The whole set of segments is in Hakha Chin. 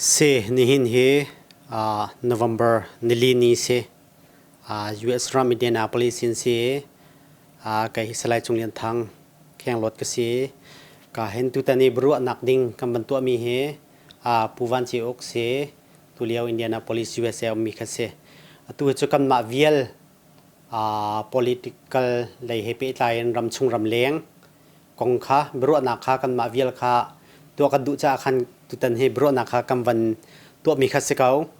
Si nihin hi November nili ni si. US ram Indianapolis in si. Kei hi Salai Cung Lian Thang Khenglawt ka si. Ka hen tutan i biaruahnak ding kan van tuahmi hi Pu Van Ci Uk si. Tulio Indianapolis USA ummi kha si. Atu hi cu kanmah vial political lei he pehtlai in ramchung ramleng kong kha biaruahnak kha kanmah vial kha tuah kan duh caah khan tutan hi biaruahnak kha kan van tuahmi kha si ko.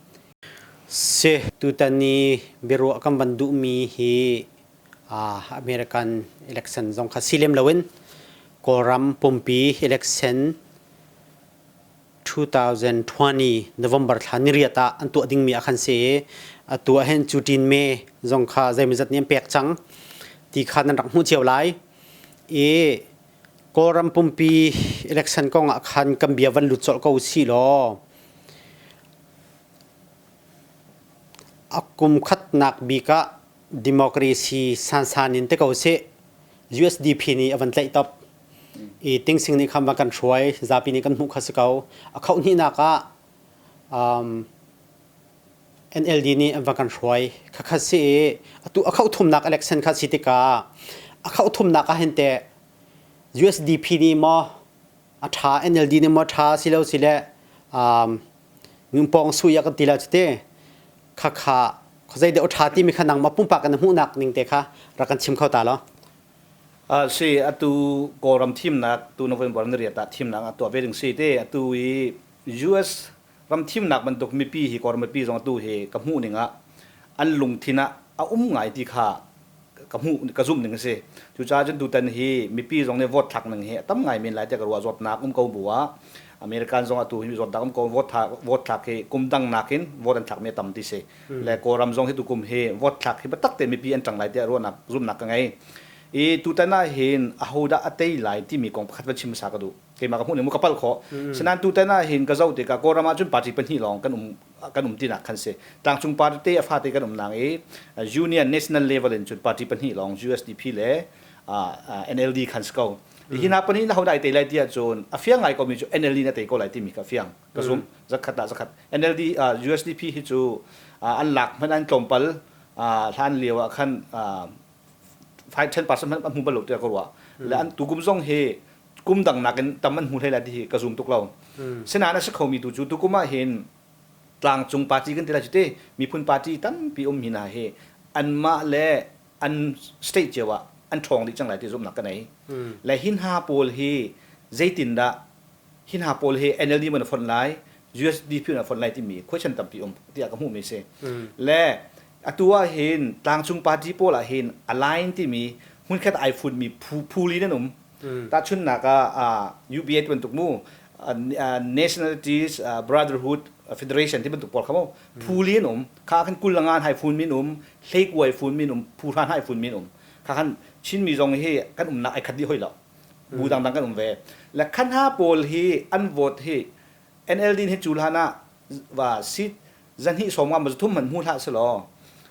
Si tutan i biaruah kan van duhmi hi American election zong kha si lem loin Kawlram pumpi election 2020 November thla niriat ah an tuah dingmi ah khan si i atu ah hin cutin me zong kha zeimawzat nih an pek cang ti kha nan rak hmuh cio lai i Kawlram pumpi election kong ah khan kan bia van lut colh ko si law a kum khatnak bik ah democracy sansan in te ko sih USDP nih a van tlaih top i Tingsing nih khan va kan hruai zapi nih kan hmuh kha si ko a khoh hnihnak ah NLD nih an va kan hruai khakha si i atu a khoh thumnak election kha si tikah a khoh thumnak ah hin teh USDP nih maw a ṭha NLD nih maw ṭha si lo si le pawng sui ah kan ti la cu te khakha khuazei deuh ṭha timi kha nangmah pumpak in na hmuhnak ning te kha rak kan chim kho ta lo. Si atu Kawlram thimnak tu November ni riat ah thimnak ah tuah ve ding si te atu i US ram thimnak bantuk mipi hi Kawlram mipi zong atu hi ka hmuh ning ah an lungthin ah a um ngai ti kha ka hmuh ka zumh ning a si. Cucaah cun tutan hi mipi zong nih vote thlak ning hi a tam ngai men lai tiah ka ruah zawtnak um ko bu ah American zong atu hi zawtnak um ko vote thlak vote thlak hi kum dang nakin vote an thlak mi a tam ti si. Le Kawlram zong hi tukum hi vote thlak hi biatak tein mipi an ṭang lai tiah ruahnak zumhnak ka ngei. I tutan ah hin ahodah a tei lai timi kong pakhat van chim hmasa ka duh. Keimah ka hmuh ning mu ka palh khawh. Sinain tutan ah hin ka zoh tikah Kawlram ah cun party pahnih lawng kan um kan um tinak khan si. Tlangcung party te a fate kan um nang i Union national level in cun party pahnih lawng USDP le NLD khan si ko. Hi hna pahnih na hodah i tei lai ti ahcun a fiang ngai komi cu NLD na tei ko lai timi kha a fiang. Ka zum. Zakhat ah zakhat. NLD USDP hi cu an lak hmanh an tlawmpal hlan lio ah khan 5 10% hmanh an hmu bal lo tiah ka ruah. Le an tukum zong hi kum dang nakin tam an hmu hlei lai ti hi ka zum tuk lo. Sinain a si khomi tu cu tukum ah hin tlangcung party kan ti lai cu te miphun party tampi um hi hna hi anmah le an state cio ah an ṭhawng dih cang lai ti zumhnak ka nei. Le hi hna pawl hi zeitindah hi hna pawl hi NLD man a fonh lai USDP man a fonh lai timi question tampi um tiah ka hmuhmi si. Le atu ah hin tlangcung party pawl ah hin align timi hmunkhat ai funmi phu phu li nan um. Tahchunhnak ah UBA ti bantuk mu Nationalities Brotherhood Federation ti bantuk pawl kha mu phu li an um kha khan kul nga hai phun min um hleikuai phun min um phu hran hai phun min um kha khan Chinmi zong hi kan umnak ai khat dih hoi lo bu dangdang kan um ve le khan ha pawl hi an vote hi NLD hi cu hlan ah va seat zahnih sawm nga ma thum hmanh hmu hlah selaw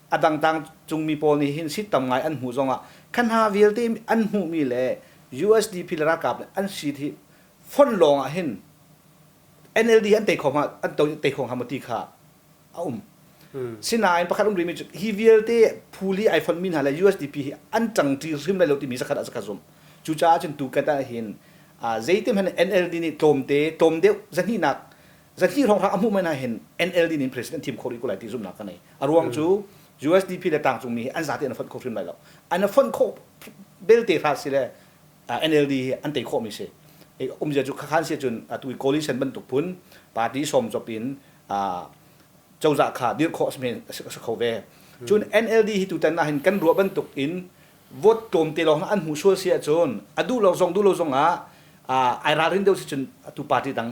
a dangtang cungmi pawl nih hin seat tam ngai an hmuh zongah kha hna vialte an hmuhmi le USDP le ralkap le an seat hi fon lawng ah hin NLD an tei kho an tei kho hnga maw ti kha a um. Sinain pakhat um rihmi cu hi vialte phu li ai fonhmi hna le USDP hi an ṭangṭi hrim lai lo timi zakhat ah zakhat zum. Cucaah cun tu kat ah hin zeitin hmanh NLD nih tlawmte tlawm deuh zahnihnak zahnih hrawnghrang a hmuh men ah hin NLD nih president thim kho rih ko lai ti zumhnak ka nei. A ruang cu USDP le tlangcungmi hi an zate an fonh kho hrim lai lo. An fonh khawh belte hra si le NLD hi an tei khawhmi si. Umzia cu khakhan si cun atu coalition bantuk phun party sawm cop in cozah kha dirh khawh a si kho ve. Cun NLD hi tutan ah hin kan ruah bantuk in vote tlawmte lawng an hmuh sual si ahcun a duh lo zong duh lo zong ah ai ralrin deuh si cun atu party dang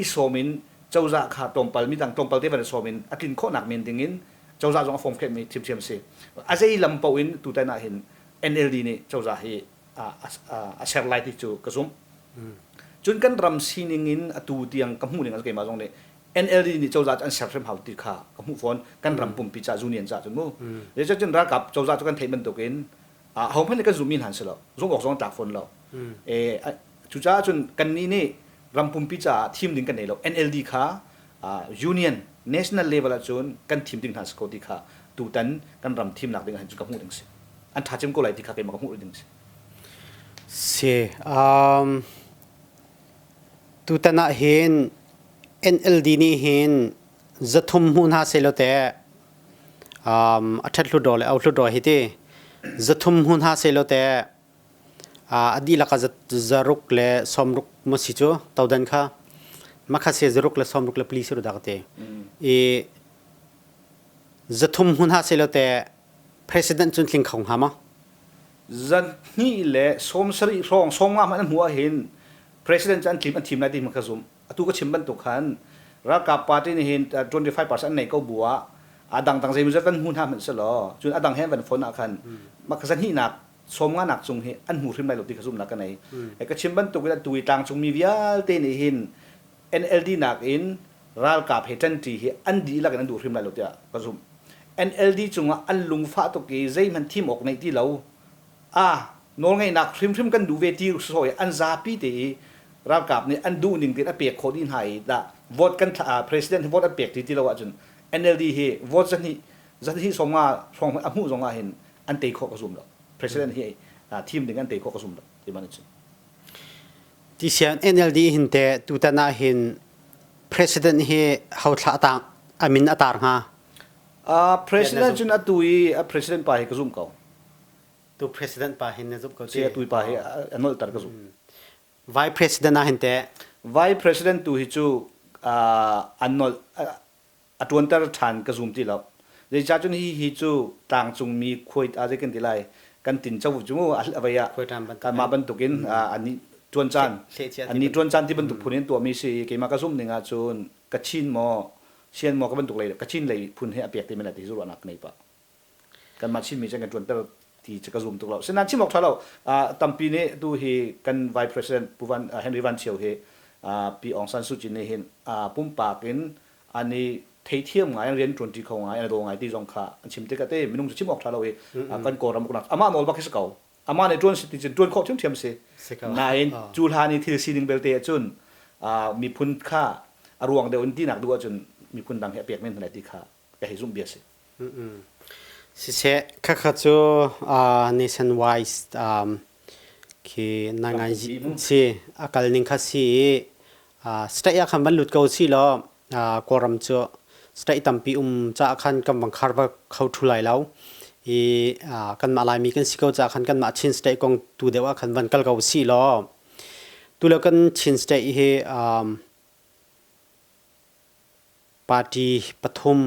i sawm in cozah kha tlawmpal midang tlawmpal te van i sawm in a tlin khawhnak men ding in cozah zong a fawm mi thiamthiam si. A zei lam paoh in tutan ah hin NLD nih cozah hi a ser lai ti cu ka zumh. Cun kan ram sining in atu tiang ka hmuh ning a keimah zong nih NLD nih cozah cu an ser hrim hau ti kha ka hmuh fawn kan ram pumpi ca union ca cun mu cun ralkap cozah cu kan theih bantukin ho hmanh nih kan zummi hna an si lo zumh awk zong an tlak fawn lo cucaah cun kannih nih ram pumpi caah thim ding kan nei lo NLD kha Union national level ahcun kan thim ding hna si ko ti kha tutan kan ram thimnak ding ah hin cun ka hmuh ding si. An ṭha cem ko lai ti kha keimah ka hmuh ding si. Si. Tutan ah hin NLD nih hin zathum hmu hna sehlaw teh a ṭhat hluttaw le au hluttaw hi ti zathum hmu hna sehlaw teh a dihlak ah zaruk le sawmruk maw si cu todan kha makha se zaruk le sawmruk le pali si ru dah ka ti. I zathum hmu hna sehlaw teh president cun tling kho hnga maw? Zan hnih le 70 hrawng 50 hmanh an hmuh ahhin president cu an tlim an thim lai ti hmanh ka zumh. Atu ka chim bantuk khan ralkap party nih hin 25% an nei ko bu ah a dangdang zeimawzat van hmu hna hmanh selaw cun a dang he van phone ah khan mah zanhnihnak 50 nak cung hi an hmu hrim lai lo ti ka zumhnak ka nei. Ka chim bantuk in atu i tlangcung mi vialte nih hin NLD nakin ralkap he ṭanṭi hi an dihlak in an duh hrim lai lo tiah ka zumh. NLD cungah an lungfah tuk i zeihmanh thim awk neih ti lo. Ah, nawlngeihnak hrimhrim kan duh ve ti sawi an zapi te i ralkap nih an duh ning tein a pek khawh dih hna i dah vote kan thla president hi vote an pek ti ti lo ahcun NLD hi vote zahnih zahnih 50 hrawng a hmuh zong ah hin an tei khawh ka zum lo. President hi thim ding an tei khawh ka zum lo ti man cun. Tisian NLD hin te tutan ah hin president hi ho thla tang amin a tar hnga? President cun atu i a president pa hi ka zum ko. Tu president pa hin na zumh ko ti? Atu pa hi a nolter ka zum. Vice president ah hin te? Vice president tu hi cu an nol a ṭuanter ṭhan ka zum ti lo. Zeicah cun hi hi cu tlangcungmi khuai a zei kan ti lai kan tin co cu mu a vei ah kanmah bantukin an ṭuan caan an ni ṭuan caan ti bantuk phun in tuahmi si keimah ka zumh ning ahcun Kachin maw Sian maw ka bantuk lei Kachin lei phun he a pek te men lai ti hi ruahnak ka nei pah. Kanmah Chinmi cu kan ṭuanter ti cu ka zum tuk lo. Sinain chim awk ṭha lo. Tampi nih tu hi kan Vice President Pu Van, Henry Van Thio hi Pi Aung San Suu Kyi nih hin pumpak in an i theithiam ngai, an rian ṭuanṭi kho ngai, an i daw ngai ti zong kha an chim tikah te minung cu chim awk ṭha lo i kan Kawlram uknak amah nawl bak hi si ko. Amah nih ṭuan si ti cun ṭuan khawh ṭhiamṭhiam si. Nain cu hlan i thil sining belte ahcun miphun kha a ruang deuh in tinak duh ahcun miphun dang hi a pek men hna lai ti kha ka hei zumh bia si. Siseh, khakha cu nationwide khi na ngai si a kal ning kha si i state ah khan van lut ko si law Kawlram cu state tampi um caah khan kan vang khar va kho thu lai lo i kanmah Laimi kan si ko caah khan kanmah Chin state kong tu deuh ah khan van kal ko si law tu le kan Chin state hi Party pathum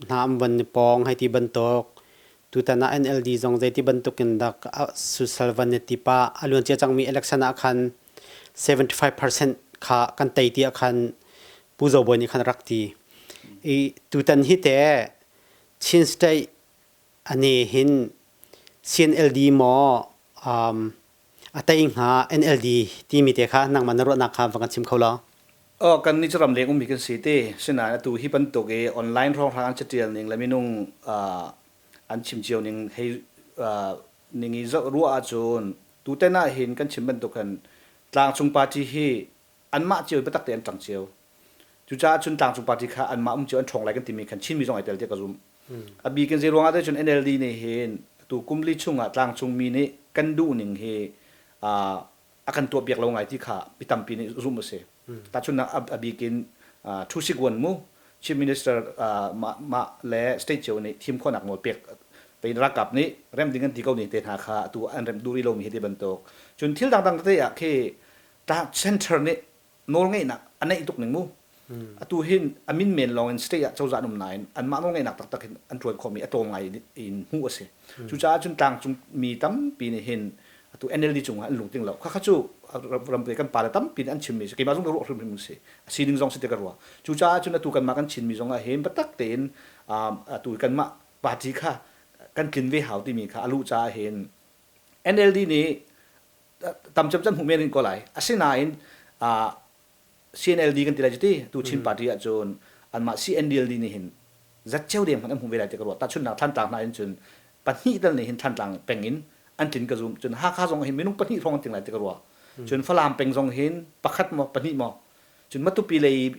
hna an von i pawng hei ti bantuk. Tutan ah NLD zong zeiti bantuk in dak social van i ti pah. A luancia cangmi election ah khan 75% kha kan tei ti ah khan Pu Zo Bawi nih khan rak ti. I tutan hi te Chin State ane hin CNLD maw a tei hnga NLD timi te kha nangmah na ruahnak kha va kan chim kho law. Oh, kan nih cu ramleng ummi kan si ti. Sinain atu hi bantuk i online hrawnghrang an catial ning le minung an chim cio ning hei ning i zoh ruah ahcun tuten ah hin kan chim bantuk khan tlangcung party hi anmah cio biatak te an ṭang cio. Cucaah cun tlangcung party kha anmah um cio an ṭhawng lai kan timi khan Chinmi zong ai tel tiah ka zumh. A bik in zei ruangah dah cun NLD nih hin atu kum li chungah tlangcung mi nih kan duh ning hi a kan tuahpiak lo ngai ti kha mi tampi nih zumh a si. Tahchunhnak a bik in Thu Sik-won mu Chief Minister mah le state cio nih thim khawhnak nawl pek pei ralkap nih rem ding an ti ko ni te hna kha atu an remh duh rih lomi hi ti bantuk. Cun thil dangdang tete ah khi center nih nawlngeihnak a neih tuk ning mu. Atu hin a min men lawng in state ah cozah an um nain anmah nawlngeihnak taktak in an ṭuan khawhmi a tlawm ngai in hmuh a si. Cucaah cun tlangcung mi tampi nih hin atu NLD cungah an lungtling lo. Khakha cu rampi kan pale tampi nih an chimmi si. Keimah zong ka ruah hrimhrim si. A sining zong si ti ka ruah. Cucaah cun atu kanmah kan Chinmi zong ah hin biatak tein atu kanmah party kha kan tlin ve hau timi kha a luh caah hin NLD nih tam cem can hmuh men in ko lai. Asinain CNLD kan ti lai cu ti tu Chin party ahcun anmah CNLD nih hin zatceu deng hmanh an hmu ve lai ti ka ruah. Tahchunhnak Thantlang hna in cun pahnih tal nih hin Thantlang peng in an tlin ka zum. Cun Hakha zong hin minung pahnih hrawng an tling lai ti ka ruah. Cun Falam peng zong hin pakhat maw pahnih maw. Cun Matupi lei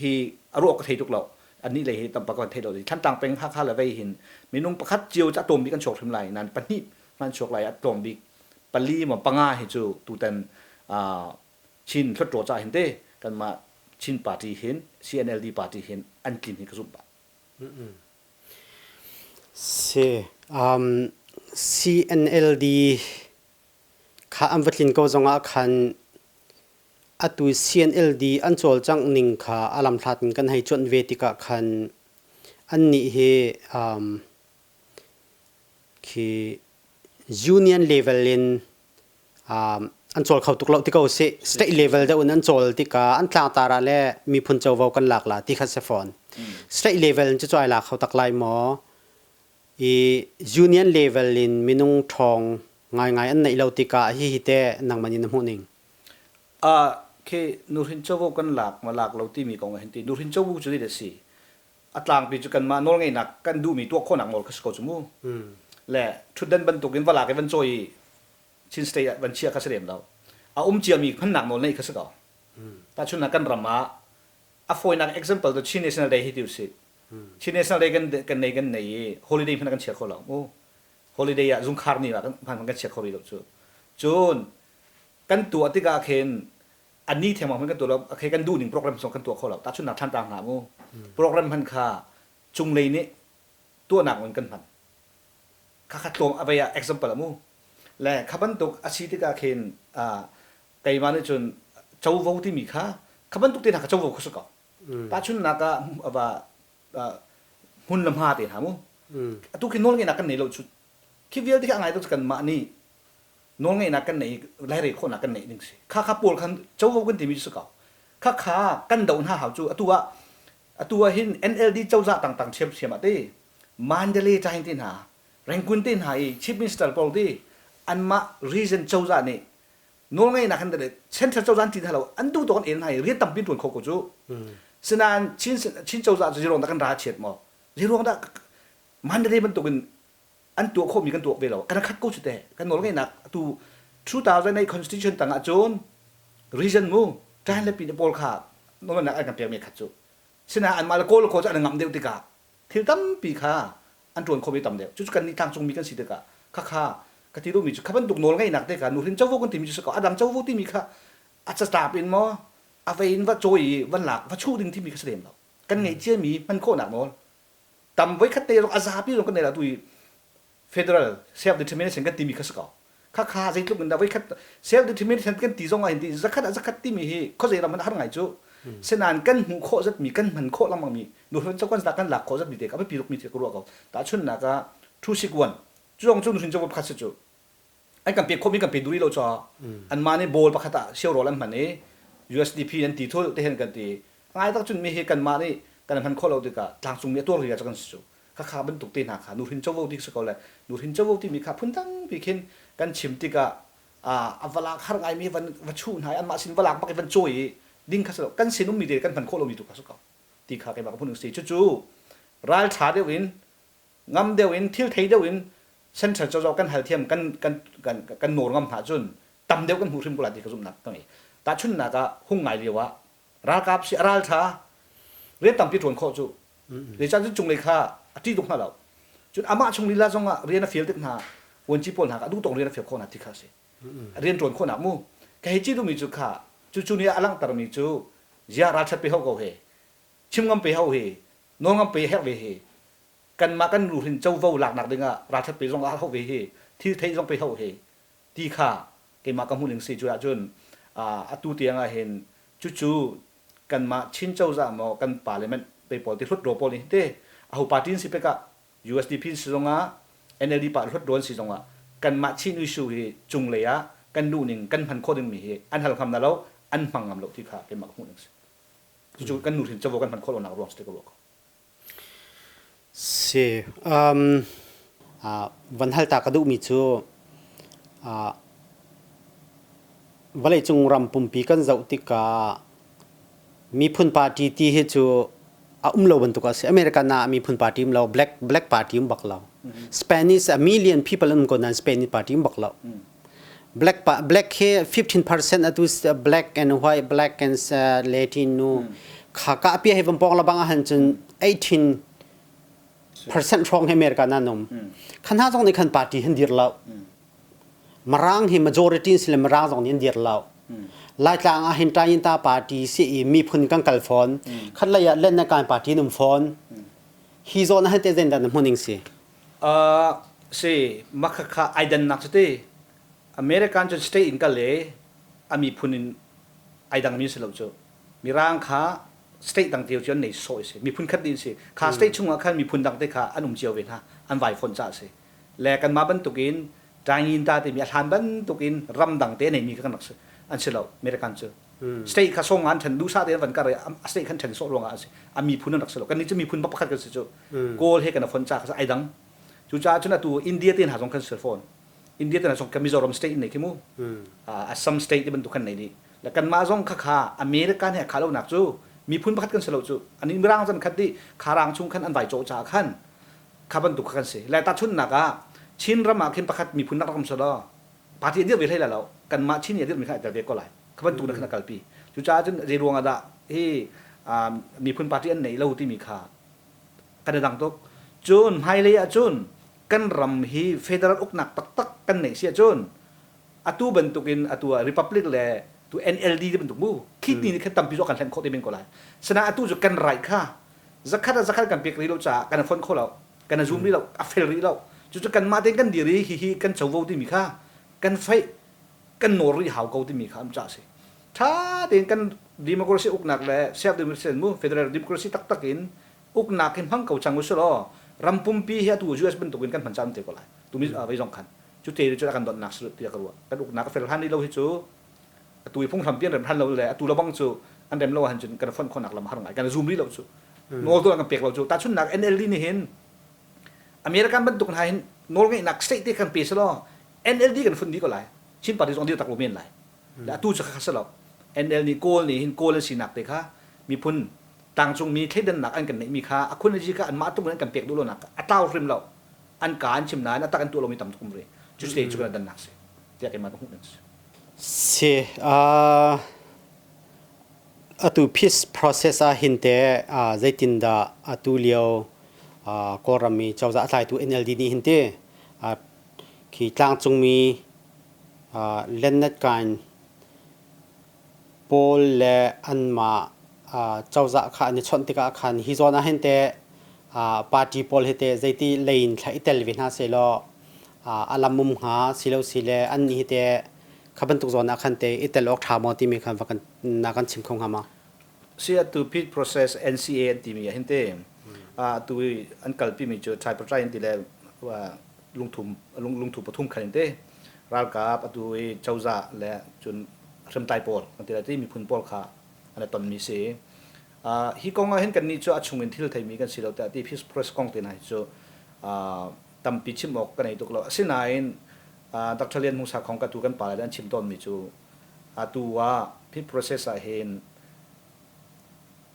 hi A ruah ka thei tuk lo. Annih lei hi tampak kan thei lo. Thantlang peng Hakha le vei hin minung pakhat cio cu a tlawm bik an chuak hrim lai. Nain pahnih hmanh chuak lai a tlawm bik pali maw panga hi cu tutan Chin Hluttaw ca hin te kanmah Chin party hin CNLD party hin an tlin hi ka zumh pah. Si. CNLD kha an va tlin ko zongah khan atu CNLD an cawlcangh ning kha a lamhlat in kan hei cuanh ve tikah khan annih hi khi union level in an cawl kho tuk lo ti ko sih. State level deuh in an cawl tikah an tlangtar ah le miphun covo kan lak la ti kha si fawn. State level in cucu ai lak kho tak lai maw? I union level in minung ṭhawng ngaingai an neih lo tikah hihi teh nangman in na hmuh ning? Khi nuhrin covo kan lak ma lak lo timi kong ah hin ti nuhrin covo cu zei dah si? A tlangpi cu kanmah nawlngeihnak kan duhmi tuah khawhnak nawl kha si ko cu mu. Le ṭhutdan bantukin va lak i van cawi i Chin State ah van chiah kha si lem lo. A um ciami hmannak nawl neih kha si ko. Tahchunhnak kan ram ah a fawinak example cu Chin National Day hi ti usih. Chin National Day kan kan nei kan nei i holiday hmanh kan chia kho lo mu. Holiday ah zungkhar ni ah kan hman kan chia kho rih lo cu. Cun kan tuah tikah khin a ni thengmang hmanh kan tuah lo okay kan duh ning program zong kan tuah kho lo. Tahchunhnak Thantlang hna mu. Program hman kha cunglei nih tuahnak in kan hman. Khakha tlawm a vei ah example a mu. Le kha bantuk a si tikah khin keimah nih cun covo timi kha kha bantuk te hna kha covo kha si ko. Tahchunhnak ah va hmun le hma te hna mu. Atu khi nawlngeihnak kan nei lo cu. Khi vialte khi a ngai tu cu kanmah nih nawlngeihnak kan nei laire khawhnak kan neih ding si. Kha kha pawl khan covo kan timi cu si ko. Kha kha kan doh hna hau cu atu ah atu ah hin NLD cozah tangtang ṭhiamṭhiam ah ti Mandalay tain te hna Rangoon te hna i Chief Minister pawl ti anmah region cozah nih nawlngeihnak han central cozah an ti hna lo an duh tawk an el hna i rian tampi ṭuan kho ko cu. Sinain Chin Chin cozah cu zeiruang dah kan ra chiat maw? Zeiruang dah Mandalay bantukin an tuah khawhmi kan tuah ve lo kan khat ko cu teh kan nawlngeihnak atu 2008 constitution tang ah cun region mu ṭan le pin pawl kha nawlngeihnak an kan pekmi khat cu sinain anmah le kawl kawl cu an ngam deuh tikah thil tampi kha an ṭuan khawhmi tam deuh cucu kan nih tlangcungmi kan si tikah khakha ka ti duhmi cu kha bantuk nawlngeihnak te kha nuhrin covo kan timi cu si ko a dang covo timi kha a catlap in maw a vei in va cawi i van lak va chuh ding timi kha si lem lo kan ngeih ciami hman khawhnak nawl tam voikhat te zong a zapi zong kan nei la tu i federal self determination kan timi kha si ko kha kha zeitluk in dah voikhat self determination kan ti zong ah hin ti zakhat ah zakhat timi hi khuazei ram har ngai cu senain kan hmuh khawh zatmi kan hman khawh lengmang mi nuhrin cokan kan lak khawh zatmi te ka biapi rukmi thil ka ruah ko tahchunhnak ah 261 cu zong cu nuhrin covo pakhat si cu an kan pek khawhmi kan pe duh rih lo caah anmah nih bawl pakhat ah siaurawl an hman i USDP an ti thul te hin kan ti ngai tak cun mi hi kanmah nih kan hman khawh lo tikah tlangcung mi a tuar rih ah kan si cu khakha bantuk te hna kha nuhrin covo ti si ko le nuhrin covo timi kha phun dangpi khin kan chim tikah a valak har ngaimi van va chuh hna i anmah sin valak bak i van cawi i ding kha si lo kan sin ummi te kan hman khawh lomi tu kha si ko ti kha keimah ka phun si cucu ral ṭha deuh in ngam deuh in thil thei deuh in central cozah kan hal thiam kan kan kan kan nawr ngam hna cun tam deuh kan hmuh hrim ko lai ti ka zumhnak ka ngei tahchunhnak ah hung ngai lio ah ralkap si a ral ṭha rian tampi ṭuan khawh cu zeicah cun cunglei kha a ṭih tuk hna lo cun amah chung lila zong ah rian a fial tik hna vuanci pawl hna kha a duh tawk rian a fial khawh hna ti kha a si rian ṭuan khawhnak mu ka hei ci duhmi cu kha cu cu nih a langhtermi cu zia ralṭhat pe ho ko he chim ngam pe ho he nawl ngam pe herh ve he kanmah kan nuhrin covo laknak dingah ralṭhat pe zong a hau ve hi thil theih zong pe hau he ti kha keimah ka hmuhning si cu ahcun atu tiang ah hin cucu kanmah Chin cozah maw kan parliament pe pawl ti hlut pawl nih te aho party si pek ah USDP si zongah NLD pa hlut rawn si zongah kanmah Chin issue hi cunglei ah kan duhning kan hman khawh dingmi hi an hal ngam na lo an hmang ngam lo ti kha keimah ka hmuhning si cucu kan nuhrin covo kan hman khawh lonak ruang si te ka ruah ko Si. Van hal ta ka duhmi cu vawleicung ram pumpi kan zoh tikah miphun party ti hi cu a um lo bantuk a si. American ah miphun party um lo, black party um bak lo. Spanish a million people an um ko nain Spanish party um bak lo. Black hi 15% atu black and white, black and Latino. Kha ka pia he vampong la bang ah cun 18% hrawng he America nan um. Khan ha zong nih khan party han dir lo. Marang hi majority si le Marang zong nih an dir lo. Laitlang ah hin Tayinta party si i miphun kan kal fawn. Khat lei ah Len na kan party num fawn. Hi zawn ah hin te zen dan na hmuning si. Si makhakha ai dannak cu ti American cu state in kal i a miphun in ai dangmi si lo cu. Mirang kha state dang cio cu an nei sawh si. Miphun khat ding si. Kha state chungah khan miphun dang te kha an um cio ve hna. An vai fonh caah si. Le kanmah bantukin Taingin ta timi a hlan bantukin ramdang te neimi kha kan rak si. An si lo American cu. State kha song an then duhsah tein van kar i a state khan then sawh ruangah an si. A miphun an rak si lo. Kannih cu miphun pakhat kan si cu. Kawl he kan i fonh caah kha ai dang. Cucaah cun atu India te hna zong kan si fawn. India te hna zong kan Mizoram state in nei khi mu. Assam state ti bantuk khan nei dih. Le kanmah zong kha kha American he a khah lonak cu miphun pakhat kan si lo cu. Ani Mirang zan khat dih kharang chung khan an vai cawh caah khan kha bantuk kha kan si. Le tahchunhnak ah Chin ram ah khin pakhat miphun nak rak um selaw party a dirh ve hlei lai lo. Kanmah Chin i a dirhmi kha ai tel ve ko lai. Kha bantuk na khan a kalpi. Cucaah cun zei ruang ah dah hi miphun party an neih lo timi kha kan i dang tuk. Cun hmailei ah cun kan ram hi federal uknak taktak kan neih si ahcun atu bantukin atu ah Republic le tu NLD ti bantuk mu khi ni nih khan tampi cu kan hlen khawh te men ko lai. Sana atu cu kan right kha zakhat ah zakhat kan pek rih lo caah kan fonh kho lo kan zoom rih lo a fel rih lo. Cucu kanmah tein kan dir i hihi kan covo timi kha kan feih kan nawl rih hau ko timi kha an cah si. Tha tein kan democracy uknak le self democracy mu federal democracy taktak in uknak hi hmang ko cang usih law ram pumpi hi atu US bantuk in kan hman caan te ko lai. Tumi vei zong khan cu te cu kan donnak si tiah ka ruah. Kan uknak a fel hlan rih lo hi cu atu i phunghrampi an rem hlan lo le atu lobang cu an rem lo ahcun cun kan fonh khawhnak lam har ngai. Kan zoom rih lo cu. Nawl tu an kan pek lo cu. Tahchunhnak NLD nih hin American bantuk hna hin nawlngeihnak state te kan pe selaw NLD kan fun dih ko lai. Chin party zong dir tak lo men lai. Le atu cu kha si lo. NL nih Kawl nih hin Kawl an sinak te kha miphun tlangcungmi thleidannak an kan neihmi kha a khunazi kha anmah tluk in an kan pek duh lonak a tlau hrim lo. An ka an chim nain a tak an tuah lomi tam tuk um rih. Cu te cu kan dannak si. Tiah keimah ka hmuh ning si. Si atu peace process ah hin te zeitindah atu lio Kawlram i cozah a tlaitu NLD nih hin te khi tlangcungmi Lennetkain pawl le anmah cozah kha an i chawnh tikah khan hi zawn ah hin teh party pawl hi teh zeiti lei in thla i tel ve hna sehlaw a lam um hnga silo sile an nih hi teh kha bantuk zawn ah khan teh i tel awk ṭha maw timi khan va kan na kan chim kho hnga ma? Si atu peace process NCA an timi ah hin te atu an kalpi mi cu tripartite an ti le lungthum lungthu pathum khan in te ralkap atu i cozah le cun hriamtlai pawl kan ti lai ti miphun pawl kha an i tonmi si. Hi kong ah hin kannih cu a chung in thil theimi kan si lo tiah ti peace process kong te hna hi cu tampi chim awk ka nei tuk lo. Asinain Dr. Lian Hmung Sakhong ka tu kan pa le an chim tawnmi cu atu ah peace process ah hin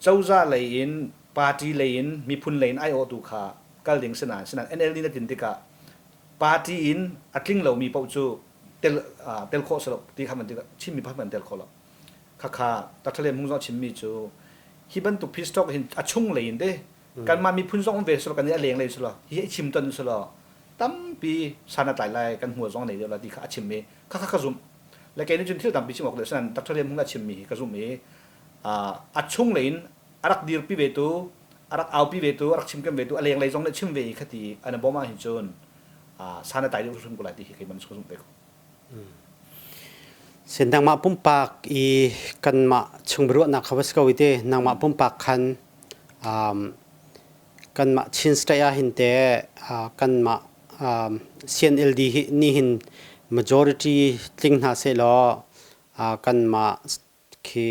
cozah lei in party lei in miphun lei in aiawhtu kha kal ding si nain sinain NLD na tin tikah party in a tling lomi paoh cu tel tel khawh si lo ti kha man tikah Chinmi pakhat man tel khawh lo. Khakha Dr. Lian Hmung zong chimmi cu hi bantuk peace talk hin a chung lei in te kanmah miphun zong um ve selaw kan i a leng lei selaw hi i chim ton selaw tampi san a tlai lai kan hmual zong nei deuh la ti kha a chim i khakha ka zumh le kei nih cun thil tampi chim awk le sanan Dr. Lian Hmung a chimmi hi ka zumh i a chung lei in a rak dirpi ve tu a rak aupi ve tu a rak chimkem ve tu a lenglei zong nih chim ve i khati an bawm ah hin cun san a tlai deuh hrim ko lai ti hi keimah ka zumh ve ko. Sin nangmah pumpak i kanmah chung biaruahnak kha va si ko i te nangmah pumpak khan kanmah Chin State ah hin te kanmah CNLD hi ni hin majority tling hna sehlaw kanmah khi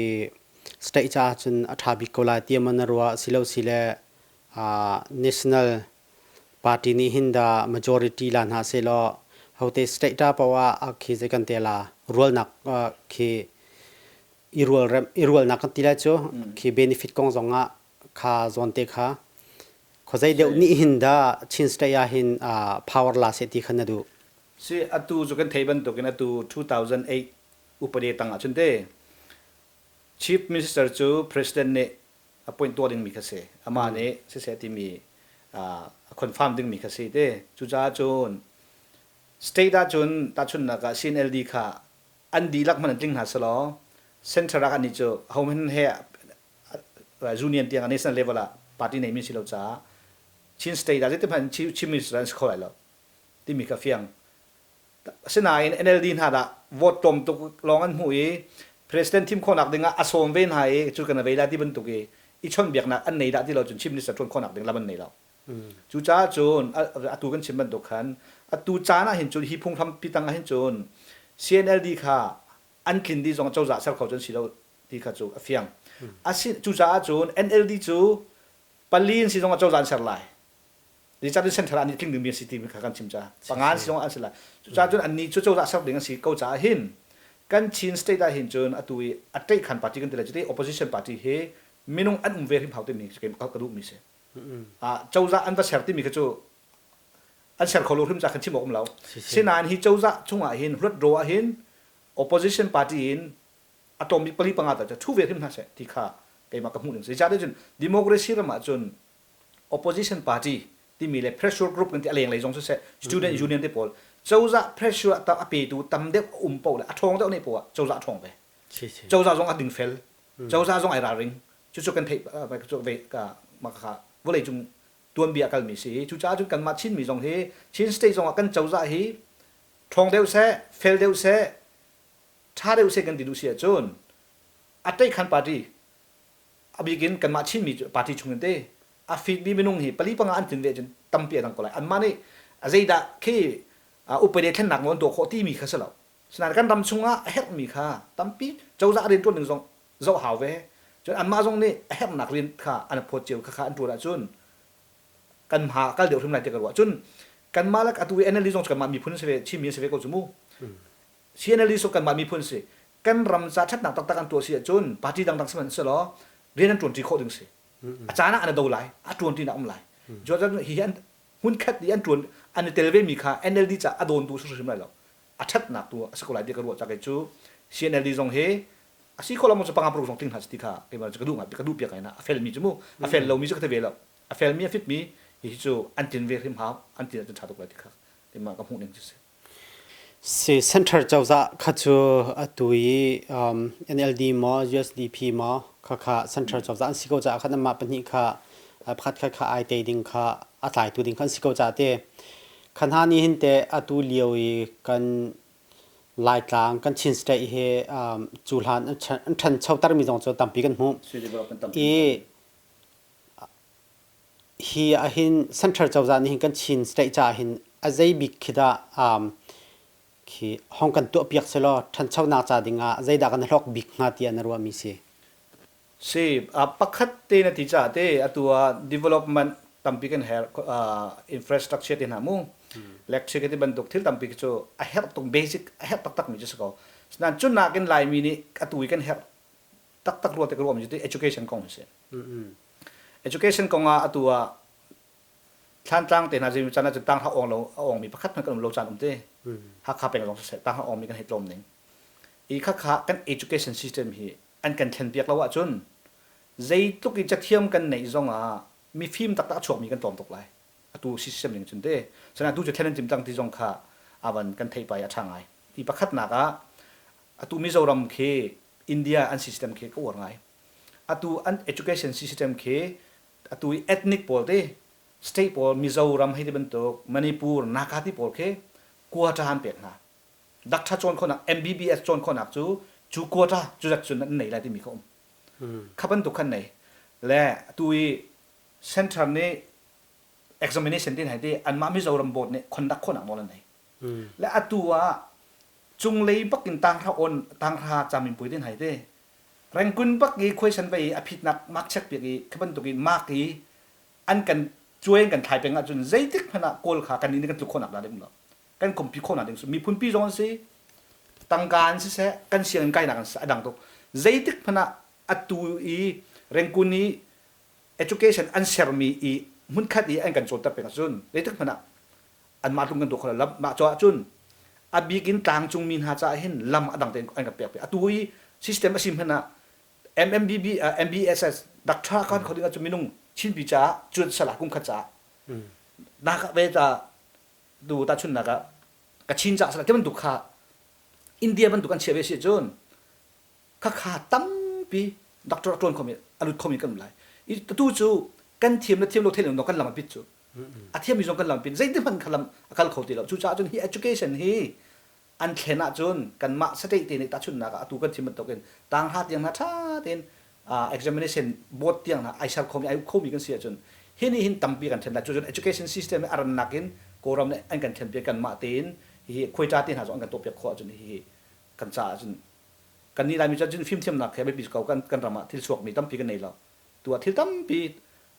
state caah cun a ṭha bik ko lai tiah maw na ruah silo sile national party nih hin dah majority la hna sehlaw hote state ta poah ah khi zei kan te la rualnak khi i rual rem i rualnak kan ti lai cu khi benefit kong zong ah kha zawn te kha khuazei deuh nih hin dah Chin state ah hin power la seh ti kha na duh? Si atu cu kan thei bantukin atu 2008 upade tang ahcun te Chief Minister cu President nih appoint tuah dingmi kha si. Amah nih siseh timi a confirm dingmi kha si te. Cucaah cun state ahcun tahchunhnak ah CNLD kha an dihlak hmanh an tling hna selaw center ah annih cu hohmanh he union tiang national level ah party neimi si lo caah Chin state ah zeitin hmanh Chief Minister an si kho lai lo timi kha fiang. Asinain NLD hna dah vote tlawm tuk lawng an hmuh i president thim khawhnak ding ah a sawm ve hna i cu kan vei lai ti bantuk i i chawnhbiaknak an nei dah ti lo cun Chief Minister ṭuan khawhnak ding lam an nei lo. Cucaah cun atu kan chim bantuk khan atu caan ah hin cun hi phunghrampi tang ah hin cun CNLD kha an tlin dih zong cozah ser kho cun si lo ti kha cu a fiang. Asi cucaah cun NLD cu pali in si zong ah cozah an ser lai. Zeicahtiah center ah an i tling dingmi a si timi kha kan chim caah panga an si zong ah an si lai. Cucaah cun annih cu cozah ser ding an si ko caah hin kan Chin state ah hin cun atu i a ṭeihkhan party kan ti lai cu ti opposition party hi minung an um ve hrim hau timi ka duhmi si. Cozah an va ser timi kha cu an ser kho lo hrim ca kan chim awk um lo. Sinain hi cozah chungah hin hluat ah hin opposition party in a tlawm bik pali panga ta cu thu ve hrim hna seh ti kha keimah ka hmuh ning si. Zeicahtiah cun democracy ram ah cun opposition party timi le pressure group kan ti a lenglei zong siseh student union te pawl cozah pressure a petu tam deuh a um paoh le a ṭhawng deuh ne poah cozah a ṭhawng ve. Cozah zong a dingfel. Cozah zong ai ralring. Cucu kan theih ve ka kha vawleicung tuanbia a kalmi si. Cucaah cun kanmah Chinmi zong hi Chin state zong ah kan cozah hi ṭhawng deuh seh, fel deuh seh, ṭha deuh seh kan ti duh si ahcun a ṭeihkhan party a bik in kanmah Chinmi party chung in te a fitmi minung hi pali panga an tlin ve ahcun tampi a dang ko lai. Anmah nih zeidah khi upade thlennak nawl an tuah khawh timi kha si lo. Sinain kan ram chungah a herhmi kha tampi cozah rianṭuan ding zong zoh hau ve. Cun anmah zong nih a herhnak rian kha an phawt cio kha an ṭuan ahcun kan hma kal deuh hrim lai ti ka ruah. Cun kanmah le atu i NLD zong cu kanmah miphun si ve, Chinmi si ve ko cu mu. CNLD cu kanmah miphun si. Kan ram ca ṭhatnak taktak an tuah si ahcun party dangdang sihmanhsehlaw rian an ṭuanṭi khawh ding si. A caan ah an i do lai, a ṭuanṭinak um lai. Cucaah hihi an hmunkhat i an ṭuan an i tel vemi kha NLD ca a dawntu si hrim lai lo. A ṭhatnak tu a si ko lai ti ka ruah ca kei cu CNLD zong hi a si khawh lo maw cu panga paruk zong tling hna si ti kha keimah cu ka duh ngai ka duh piak ngai na a felmi cu mu a fel lomi cu ka ti ve lo a felmi a fitmi hi cu an tlin ve hrim hau an tlin ahcun ṭha tuk lai ti kha keimah ka hmuh ning cu si. Si center cozah kha cu atu i NLD maw USDP maw khakha center cozah an si ko caah khan anmah pahnih kha pakhat khat kha ai tei ding kha a tlaitu ding kha an si ko caah te kha hna nih hin teh atu lio i kan Laitlang kan Chin State hi cu hlan an ṭhanchotermi zong cu tampi kan hmuh. I hi ahhin central cozah nih hin kan Chin State caah hin a zei bik khi dah khi hong kan tuahpiak selaw ṭhanchonak ca dingah zeidah kan hlawk bik hnga tiah na ruahmi si? Si, pakhat te na ti caah te atu ah development tampi kan herh infrastructure te hna mu electric ti bantuk thil tampi cu a herh tuk basic a herh taktak mi cu si ko. Sinain cu nakin Laimi nih atu i kan herh taktak rua te ka ruahmi cu education kong hi si. Education kong ah atu ah Thlantlang te hna zei caan ah cun tanghra awng lo a awngmi pakhat hmanh kan um lo caan um te. Hakha peng zong siseh tanghra awngmi kan hei tlawm ning. I khakha kan education system hi an kan thlenpiak lo ahcun zeitluk i cathiam kan neih zong ah mifim taktak a chuakmi kan tlawm tuk lai. Atu system ning cun te. Sinain atu cu thlen an tim cang ti zong kha avan kan theih pa i a ṭha ngai. Ti pakhatnak ah atu Mizoram khi India an system khi ka uar ngai. Atu an education system khi atu i ethnic pawl te state pawl Mizoram hei ti bantuk Manipur Naga ti pawl khi quota an pek hna. Doctor cawn khawhnak MBBS cawn khawhnak cu cu quota cu zat cun an nei lai timi kha um. Kha bantuk khan nei. Le atu i center nih examination tin hai ti anmah Mizoram board nih conduct khawhnak nawl an nei. Le atu ah cunglei bak in tanghra on tanghra caminpuai tin hai ti Rengkun bak i khuaisan vai i a phitnak mark check piak i khi bantuk in mark i an kan cuai an kan thlai peng ahcun zeitik hmanh ah Kawl kha kan nih kan tluk khawhnak dah ding lo. Kan kompi khawhnak ding miphun pi zong an si tangka an siseh kan sianginn kainak an si a dang tuk. Zeitik hmanh ah atu i Rengkun i education an sermi i hmunkhat i an kan cawnter peng ahcun zeitik hmanh ah anmah tlung kan tuah kho lo. Mah cu ahcun a bik in tlangcung mi hna caah hin lam a dang tein an kan pek. Atu i system a si hmanh ah MMBB MBSS Doctor kan kho ding ahcun minung Chinpi caah cuan sala kum khat caah nak ve ta tu ta chun nak ah Kachin ca sala te bantuk kha India bantuk an chia ve si cun khakha tampi doctor a tuan khomi a lut khomi kan um lai. I tu cu kan thiam le thiam lo thei lo kan lam a pit cu. A thiammi zong kan lam pit zeiti hmanh kha lam a kal kho ti lo. Cucaah cun hi education hi an thlen ahcun kanmah state te nih tahchunhnak ah atu kan chim bantukin tanghra tiang hna ṭha tein examination board tiang hna ai ser khomi ai uk khomi kan si ahcun hi nih hin tampi kan thlen lai. Cucun education system hi a rannak in Kawlram nih an kan thlenpiak kanmah tein hihi khuaita te hna zong an kan tuahpiak khawh ahcun hihi kan caah cun kannih Laimi cu cun fimthiamnak he biapi ko kan kan ram ah thil chuakmi tampi kan nei lo. Tu ah thil tampi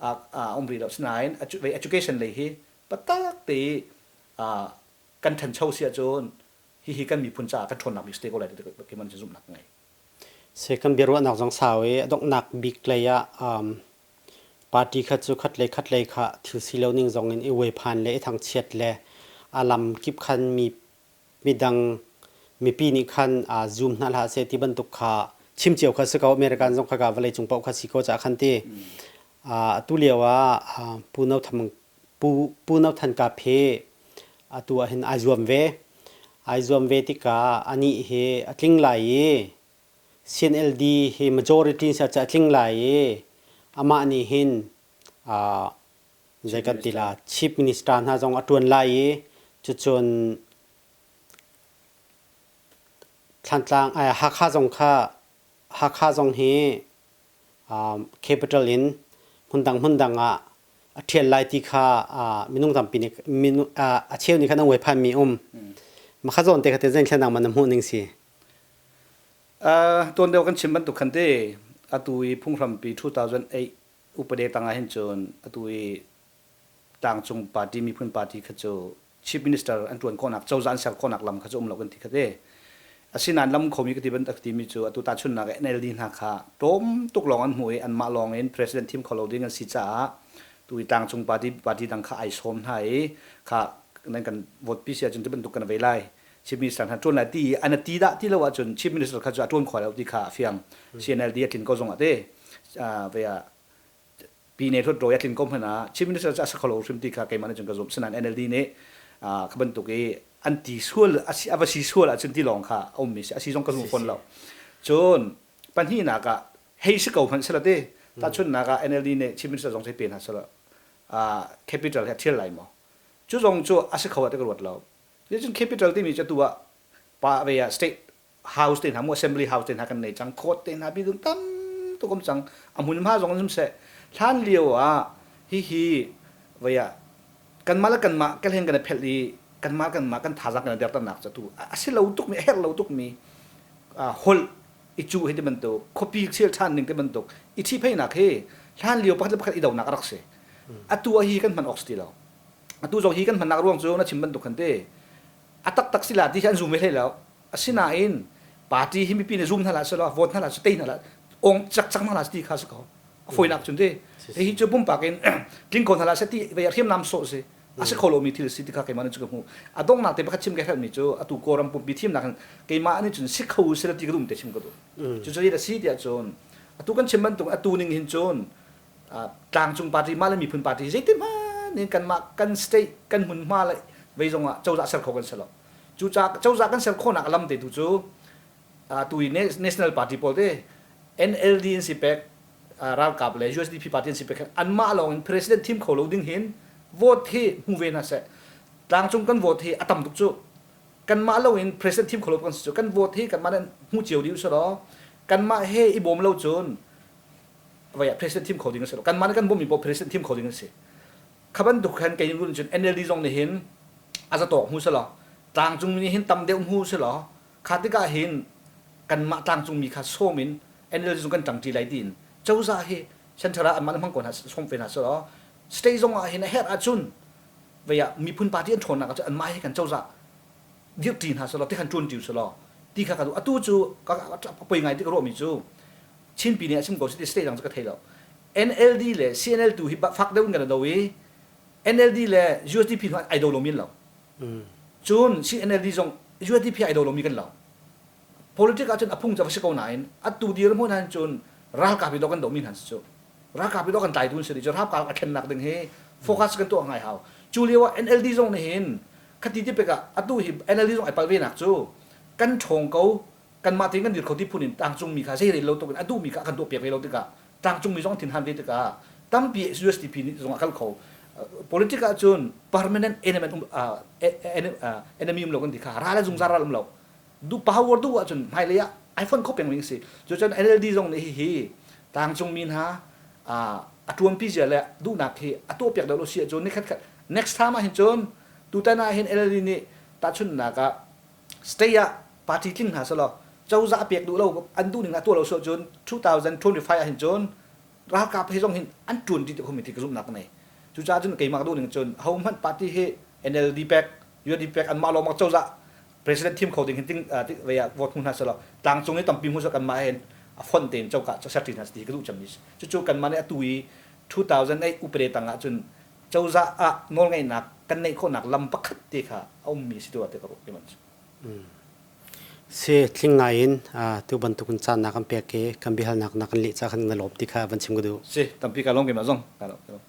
a um rih lo. Sinain education lei hi patak te kan ṭhancho si ahcun hihi kan miphun caah kan ṭhawnnak bik si te ko lai ti keimah nih zumhnak ka ngei. Se kan biaruahnak zong sau i a donghnak bik lei ah party khat cu khat lei khat lei kha thil si lo ning zong in i uaiphan le i thangchiat le a lam kip khan mi midang mipi nih khan zoom hna hlah seh ti bantuk kha chim cio kha si ko. American zong kha ka vawlei cung paoh kha si ko caah khan ti atu lio ah Pu No Tham Pu Pu No Than Kap hi atu ah hin ai zuam ve. Ai zuam ve tikah anih hi a tling lai i CNLD hi majority sa ca tling lai i amah nih hin zei kan ti la chief minister hna zong a tuan lai i cucun Thlantlang Hakha zong kha Hakha zong hi capital in hmundang hmundang ah a ṭhial lai ti kha minung tampi nih a cheu nih khan an uai mi um. Makha zawn te kha te zein thlenang man na hmuh ning si? Tuan deuh kan chim bantuk khan te atu i phunghrampi 2008 upade tangah hin cun atu i tlangcung party miphun party kha cu chief minister an ṭuan khawhnak cozah an ser khawhnak lam kha cu um lo kan ti kha te. Asinain lam khomi ka ti bantuk timi cu atu tahchunhnak ah NLD hna kha tlawm tuk lawng an hmu i anmah lawng in president thim kho lo ding an si caah tu i tlangcung party party dang kha ai sawm hna i kha nan kan vote pi si ahcun ti bantuk kan vei lai chief minister hna ṭuan lai ti i an ti dah ti lo ahcun chief minister kha cu a ṭuan kho lo ti kha a fiang. CNLD a tlin ko zong ah te vei ah Pine hluttaw a tlin ko hmanh ah Chief Minister cu a si kho lo hrim ti kha keimah nih cun ka zumh. Sinain NLD nih kha bantuk i an ti sual a si a va si sual ahcun ti lawng kha a ummi si a si zong ka zum fawn lo. Cun pahnihnak ah hei si ko hmanh sela ti tahchunhnak ah NLD nih Chief Minister zong cu pe hna sela capital hi a thial lai maw? Cu zong cu a si kho ah ti ka ruat lo. Cun capital timi cu atu ah pa ve ah state house te hna mu assembly house te hna kan nei cang court te hna bidung tam tuk um cang a hmunhma zong um seh hlan lio ah hihi vaya kanmah le kanmah kan hen kan phelh i kanmah kanmah kan thazang kan derternak cu tu a si lo tuk mi a herh lo tuk mi holh i cu hi ti bantuk khuapi thil ṭhan ning ti bantuk i ṭhihpheihnak hi hlan lio pakhat le pakhat i donak a rak si atu ah hi kan hman awk si ti lo atu zong hi kan hmannak ruang cu na chim bantuk khan te a taktak si la ti hi an zum ve hlei lo. Asinain party hi mipi nih zum hna hlah selaw vote hna hlah tei hna hlah ong cak cak hna hlah ti kha si ko. A fawinak cun ti. Hihi cu pumpak in tling ko hna hlah seh ti ve hriamnam sawh si. A si kho lomi thil si ti kha keimah nih cu ka hmuh. A donghnak te pakhat chim ka herhmi cu atu Kawlram pumpi thimnak hin keimah nih cun si kho sila ti ka duh te chim ka duh. Cucu a si tiah cun atu kan chim bantuk atu ning hin cun tlangcung party mah le miphun party zeitin hmanh in kanmah kan state kan hmunhma le vei zong ah cozah ser kho kan si lo. Cucaah cozah kan ser khawhnak a lam te tu cu tu i national party pawl te NLD an si pek ralkap le USDP party an si pek anmah lawng in president thim kho lo ding hin vote hi hmu ve hna seh. Tlangcung kan vote hi a tam tuk cu. Kanmah lo in president thim kho lo kan si cu. Kan vote hi kanmah nih hmu cio dih usih kanmah he i bawm lo cun vai ah president thim kho ding a si lo. Kanmah nih kan bawmmi paoh president thim kho ding an si. Kha bantuk khan kei nih cun NLD zong nih hin a zatawk hmu selaw tlangcung mi nih hin tam deuh hmu selaw kha tikah hin kanmah tlangcung mi kha sawm in NLD zong kan ṭangṭi lai tiin cozah hi central ah anmah nih hmang ko hna sawm ve hna selaw state zong ah hin a herh ahcun vei ah miphun party an ṭhawnnak ahcun anmah hi kan cozah dirhṭi hna selaw ti khan ṭuanṭi selaw ti kha ka duh. Atu cu ka poi ngai ti ka ruahmi cu Chinpi nih a chim ko si ti state dang cu ka thei lo. NLD le CNL tu hi fak deuh in kan do i NLD le USDP hnu ai do lomi an lo. Cun CNLD zong USDP ai do lomi kan lo. Politic ahcun a phung cu a va si ko nain atu dirhmun ahcun ralkap hi do kan domi hna si cu. Ralkap i dawh kan tlaitu an si rih cu ralkap a thlennak ding hi focus kan tuah ngai hau. Cu lio ah NLD zong nih hin khati ti pek ah atu hi NLD zong ai pal ve nak cu kan ṭhawng ko kanmah tein kan dir kho ti phun in tlangcungmi kha zei rel lo tuk in a duhmi kha a kan tuahpiak ve lo tikah tlangcungmi zong thinhan ve tikah tampi USDP nih zong a kal kho. Politic ah cun permanent enemy um enemy um lo kan ti kha ral zungzal ral um lo du power du ahcun hmailei ah ai fonh kho peng ding si. Cucun NLD zong nih hihi tlangcungmi hna a ṭuanpi zia le duhnak hi a tuahpiak deuh lo si ahcun nikhat khat next time ah hin cun tutan ah hin NLD nih tahchunhnak ah state ah party tling hna selaw cozah pek duh lo an duh ning ah tuah lo si ahcun 2025 ah hin cun ralkap he zong hin an ṭuan dih ti ka zumhnak ka nei. Cucaah cun keimah ka duh ning cun hohmanh party hi NLD pek UNDP pek anmah lawng bak cozah president thim kho ding hin ting vei ah vote hmu hna selaw tlangcung i tampi hmu kanmah hin a fonh tein coka serti hna ti ka duh cemmi cucu kanmah nih atu i 2008 upade tang ah cun cozah ah nawlngeihnak kan neih khawhnak lam pakhat te kha a ummi si tu ah te ka ruah ti man Si tling ngai in tu bantuk in caan na kan pek i kan biahalnak na kan leh ca kan na lawm ti kha van chim ka duh. Si tampi ka lawm keimah zong ka lawm.